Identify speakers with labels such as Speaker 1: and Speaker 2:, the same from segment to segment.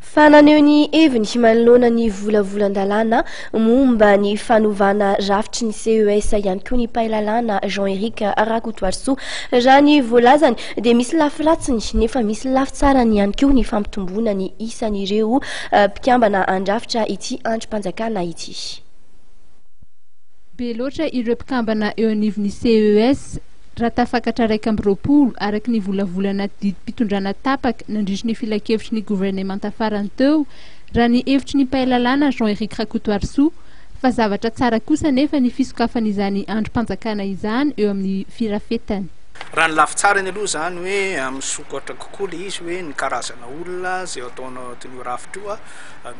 Speaker 1: Fa naneho ny heviny manoloana ny volavolan-dalàna momba ny fanovana rafitry ny CES ihany koa ny mpahay lalàna Jean Eric Rakotoarisoa. Raha ny voalazany dia misy lafy ratsiny nefa misy lafy tsarany ihany koa ny fampitomboana ny isan'ireo mpikambana handrafitra ity andrim-panjakana ity.
Speaker 2: Be loatra ireo mpikambana eo anivon'ny CES raha tafakatra 21 araka ny volavolana didim-pitondrana tapaka nandritry ny filankevitry ny governemanta farany teo, raha ny hevitry ny mpahay lalàna Jean Eric Rakotoarisoa, fa zavatra tsara kosa anefa ny fisokafan'izany andrim-panjakana izany eo amin'ny firafetany.
Speaker 3: Raha ny lafy tsarany aloha izany hoe misokatra kokoa ilay izy hoe ny karazana olona izay atao anatin'io rafitra io,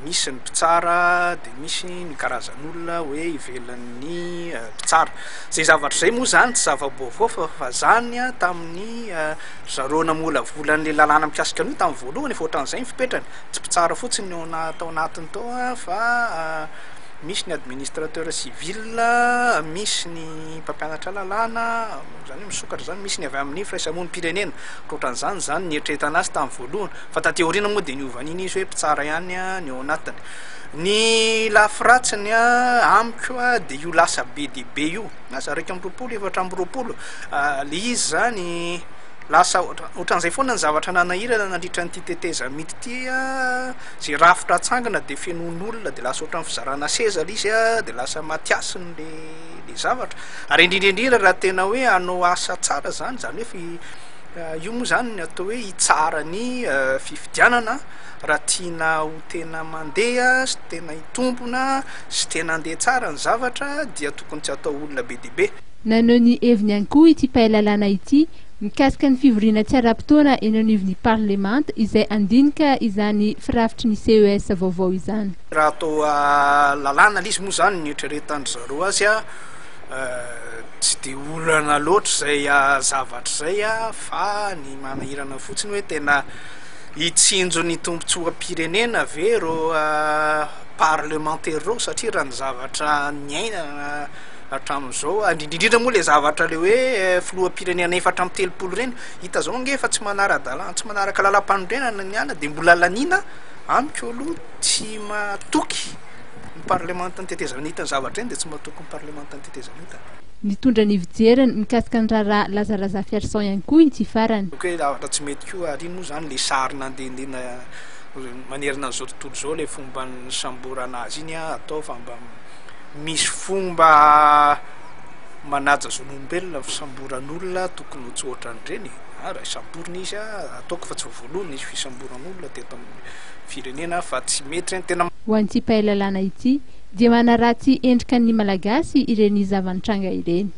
Speaker 3: misy ny mpitsara dia misy ny karazan'olona hoe ivelan'ny mpitsara. Izay zavatra izay moa izany tsy zava-baovao fa efa zany tamin'ny ry zareo namolavola an'ilay lalàna mikasika an'io tamin'ny voalohany, efa ohatran'izay ny fipetrany, tsy mpitsara fotsiny no tao anatiny tao fa misy ny administrateur civil, misy ny mpampianatra lalàna, izany hoe misokatra izany, misy ny avy amin'ny firaisamonim-pirenena, ohatrohatran'izany izany ny eritreretana azy tamin'ny voalohany, fa taty aoriana moa dia niova an'iny izy hoe mpitsara ihany ny ao anatiny. Ny lafy ratsiny amiko dia io lasa be dia be io, lasa 21, 24, le izy zany lasa ohatran'izay foana ny zavatra nanahirana nandritra an'ity tetezamita ity, zay rafitra atsangana dia fenoin'olona dia lasa ohatran'ny fizarana seza le izy dia lasa matiasiny le le zavatra, ary indrindra indrindra raha tena hoe hanao asa tsara zany, zany hoe io moa zany ny atao hoe hitsara ny fifidianana. Raha tiana ho tena mandeha sy tena hitombona sy tena handeha tsara ny zavatra dia tokony tsy atao olona be dia be.
Speaker 2: Naneho ny heviny ihany koa ity mpahay lalàna ity mikasika ny fivoriana tsy ara-potoana eny anivon'ny parlemanta izay handinika izany firafitry ny CES vaovao izany.
Speaker 3: Raha atao lalàna ilay izy moa izany ny eritreretan-dry zareo azy tsy dia olana loatra izay zavatra izay fa ny manahirana fotsiny hoe tena Hitsinjo ny tombontsoam-pirenena ve ireo parlemantera ireo satria raha ny zavatra niainana hatramin'izao, indrindra indrindra moa ilay zavatra ilay hoe filoham-pirenena 34 ireny, hita izao ange fa tsy manara-dalàna, tsy manaraka lalàmpanorenana ny ana dia mbola laniana, amiko aloha tsy matoky ny parlemantan'ny tetezamita ny zavatra ireny dia tsy matoky ny parlemantan'ny tetezamita.
Speaker 2: Nitondra ny fijeriny mikasika ny raharaha Laza Razafiarison ihany koa ity farany.
Speaker 3: Hoe zavatra tsy mety koa ary iny moa izany ilay sary nandehandeha manerana an'izao tontolo izao ilay fomba nisamborana azy iny atao fa mba misy fomba manaja zon'olombelona ny fisamboran'olona tokony ho tsy ohatran'ireny e! Raha samborina izy ataoko fa tsy vao voalohany nisy fisamboran'olona teto amin'ny firenena fa tsy mety ireny tena
Speaker 2: Ho an'ity mpahay lalàna ity dia manaratsy endrika ny Malagasy ireny zava-nitranga ireny.